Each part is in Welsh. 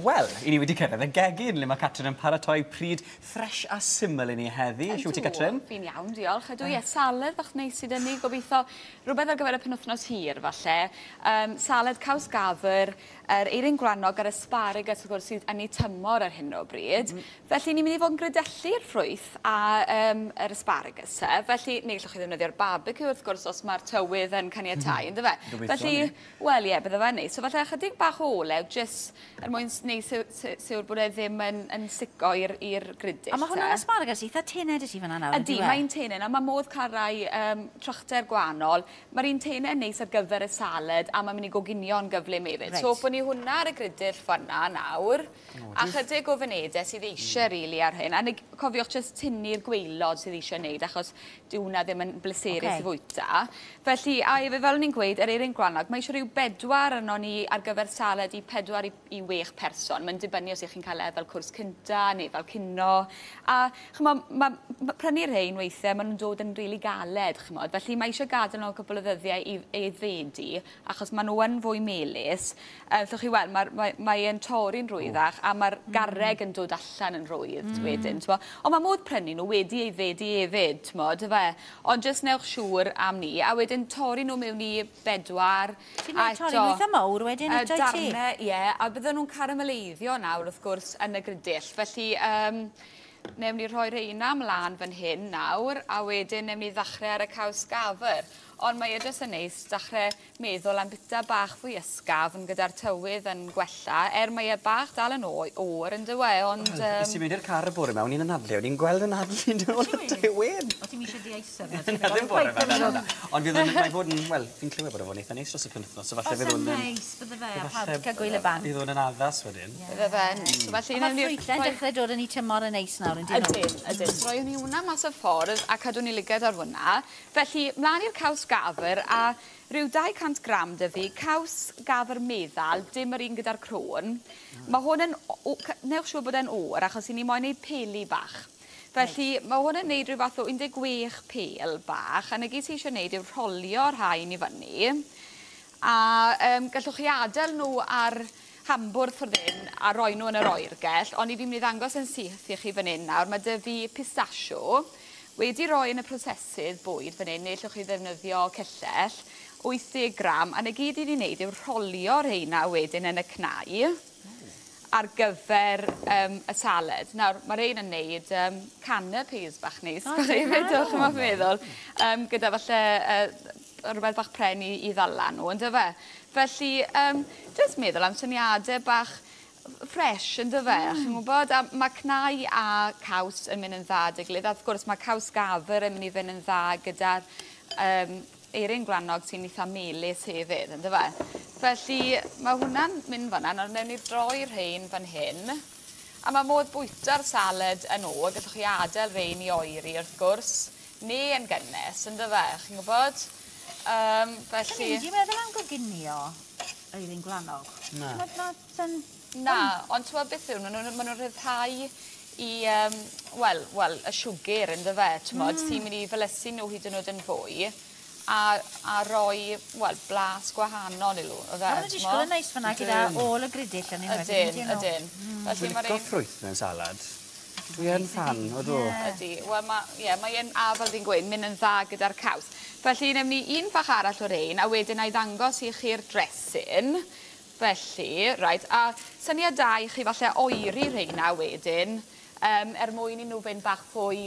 Wel, i ni wedi cyrraedd y gegin le mae Catrin yn paratoi pryd ffres a syml i ni heddi. Shwt ti, Catrin? Fi'n iawn, diolch. Ydw, ie, salad fach neis sydd yn ni, gobeithio. Rhywbeth ar gyfer y penwythnos hir, falle. Salad caws gafr, yr eirin gwlanog a'r asparagus, wrth gwrs, sydd yn ei tymor ar hyn o bryd. Felly, ni'n mynd i fod yn grydellu'r ffrwyth a yr asparagus, te. Felly, neu gallwch chi ddefnyddio'r barbecue, wrth gwrs, os mae'r tywydd yn caniatáu, yndyfe? Gobeithio. Felly, wel, ie, bydde fe'n neis. So, falle ychydig bach o olew, jyst er mwyn neud siwr bod e ddim yn sico i'r gridyll. A mae hwnna'n asparagus eitha tenau 'da ti fan'na nawr, Ydy, mae'n tenau. Nawr mae modd cael rai trychder gwahanol. Mae'r un tenau yn neis ar gyfer y salad a mae'n mynd i goginio'n gyflym hefyd. So, bod ni hwnna ar y gridyll fan'na nawr. A chydig o funudau sydd eisiau rili ar hyn. A cofiwch jyst tynnu'r gwaelod sydd eisiau wneud, achos dyw hwnna ddim yn bleserus i fwyta. Felly, a efo fel o'n i'n gweud, yr eirin gwlanog, mae eisiau rhyw 4 arno ni ar gyfer salad i 4 i 6 person. Mae'n dibynnu os ych chi'n cael e fel cwrs cynta neu fel cino. A ch'mo, ma prynu rhein weithiau, maen nhw'n dod yn rili galed, ch'mod. Felly mae eisiau gadael nhw cwpl o ddyddiau i aeddfedu, achos maen nhw yn fwy melys. Allwch chi weld, mae e'n torri'n rhwyddach a mae'r garreg yn dod allan yn rhwydd wedyn, t'mo. Ond mae modd prynu nhw wedi aeddfedu hefyd, t'mod, yfe? Ond jyst newch siŵr am ni, a wedyn torri nhw mewn i 4. Ti'n mynd torri nhw eitha mawr wedyn eto i ti? Darnau, ie, a bydden nhw'n carameleiddio nawr wrth gwrs yn y gridyll. Felly, newn ni rhoi rheina ymlaen fan hyn nawr, a wedyn newn ni ddechrau ar y caws gafr. Ond mae e jyst yn neis dechrau meddwl am bita bach fwy ysgafn gyda'r tywydd yn gwella, er mae e bach dal yn oer yn dyw e, ond, Wel, nes i mynd i'r car y bore 'ma, o'n i'n anadlu, o'n i'n gweld anadlu yn ôl y tywydd. O, ti'n eisiau de-icer na? Na, ddim bore 'ma, na, na, na. Ond fydd o'n, mae fod yn, wel, fi'n clywed bod e fod yn eitha neis dros y penwythnos, so falle Os fydd yn hwn yn neis, bydde fe, a Falle pawb cael gwyl y banc. Bydd hwn yn addas wedyn. Bydde fe'n. So felly, Ond mae'r newn ni ffrwythau'n rhoi dechrau dod yn eu tymor yn neis nawr, yn dyn nhw? Ydyn, ydyn. So roiwn ni hwnna mas y ffordd a cadw ni lygad ar hwnna. Felly, mlaen i'r caws gafr a rhyw 200 gram 'da fi, caws gafr meddal, dim yr un gyda'r crôn. Mae hwn yn newch siŵr bod e'n oer, achos i ni moyn neud peli bach. Felly, mae hwn yn neud rhyw fath o 16 pel bach, a 'na gyd sy eisiau neud yw rholio'r rhain i fyny. A gallwch chi adael nhw ar hambwrdd ffordd hyn a roi nhw yn yr oergell, ond i fi'n mynd i ddangos yn syth i chi fan hyn nawr. Mae 'da fi pistachio wedi roi yn y prosesydd bwyd fan hyn, neu allwch chi ddefnyddio cyllell, 80 gram, a 'na gyd i ni wneud yw rholio rheina wedyn yn y cnau ar gyfer y salad. Nawr, mae rhein yn neud canapés bach neis, O, bach ydyn hefyd, nhw? ch'mo' beth fi'n meddwl, gyda falle rhywbeth bach pren i ddala nhw, yndyfe? Felly, jyst meddwl am syniadau bach ffres, yndyfe? Chi'n gwybod? A mae cnau a caws yn mynd yn dda 'da'i gilydd, a wrth gwrs mae caws gafr yn mynd i fynd yn dda gyda'r eirin gwlanog sy'n eitha melys hefyd, yndyfe? Felly, mae hwnna'n mynd fan'na. Nawr, newn ni droi rhein fan hyn. A mae modd bwyta'r salad yn ôl. Gallwch chi adael rhein i oeri, wrth gwrs, neu yn gynnes, yndyfe? Chi'n gwybod? Felly Ti'n meddwl am goginio eirin gwlanog? Na. Na, Na, ond ti'n gwybod beth yw, ma' nhw'n rhyddhau i, wel, y siwgr, yndyfe, t'mod, sy'n mynd i felysu nhw hyd yn oed yn fwy, a roi, wel, blas gwahanol i nhw, yfe, Ma' nhw'n disgwyl yn t'mo'? neis fan'na gyda ôl y gridyll yn unwaith, Ydyn, ydyn nhw? ydyn. Felly Dwi'n ma'r licio un ffrwyth mewn salad. Dwi yn fan, odw. Ydy, wel ma, ie, mae e'n, a fel fi'n gweud, mynd yn dda gyda'r caws. Felly, newn ni un fach arall o'r ein, a wedyn na i ddangos i chi'r dressing. Felly, reit, a syniad da i chi falle oeri rheina wedyn, er mwyn i nhw fynd bach fwy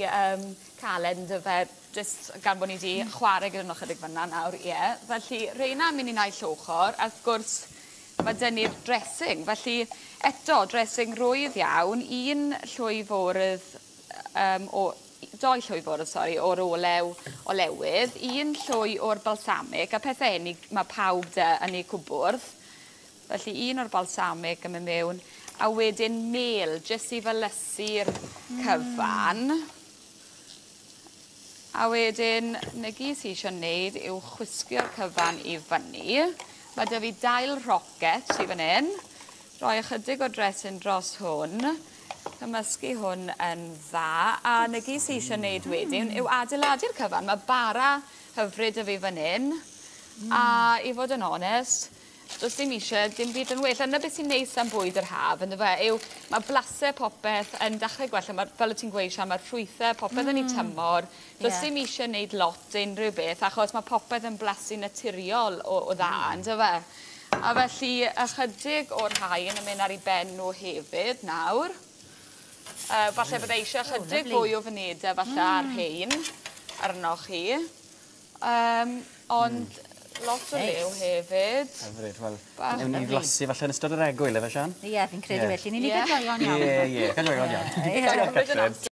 caled yndyfe, jyst gan bod ni wedi chwarae gyda nhw chydig fan'na nawr, ie. Felly, rheina yn mynd i naill ochr, a wrth gwrs, mae 'da ni'r dressing. Felly, eto, dressing rwydd iawn, un llwy fwrdd, o, doi llwy fwrdd, sori, o'r olew olewydd, un llwy o'r balsamic, a pethau hyn mae pawb 'da yn eu cwbwrdd. Felly, un o'r balsamic yn mynd mewn, a wedyn mel, jyst i felysu'r cyfan. A wedyn, 'na gyd sy isio wneud yw chwisgio'r cyfan i fyny. Mae 'da fi dail rocket i fan hyn. Rhoi ychydig o dressing dros hwn. Cymysgu hwn yn dda. A 'na gyd sy isio wneud wedyn yw adeiladu'r cyfan. Mae bara hyfryd 'da fi fan hyn. A i fod yn onest, Does dim isie dim byd yn well. A 'na beth sy'n neis am bwyd yr haf yndyfe yw ma' blase popeth yn dechre gwella ma' fel o' ti'n gweud Sian ma'r ffrwythe popeth yn 'u tymor. Does dim isie neud lot unrhyw beth achos ma' popeth yn blasu naturiol o o dda yndyfe? A felly ychydig o'r rhain yn mynd ar 'u ben nhw hefyd nawr. Falle bydde eisiau ychydig fwy o funedau falle ar rhein arnoch chi. Ond lot o liw hefyd. Hyfryd, wel, newn ni flasu falle yn ystod yr egwyl, efe Sian? Ie, fi'n credu felly. Ni'n i gael joio'n iawn. Ie, ie, gael joio'n iawn. Ie.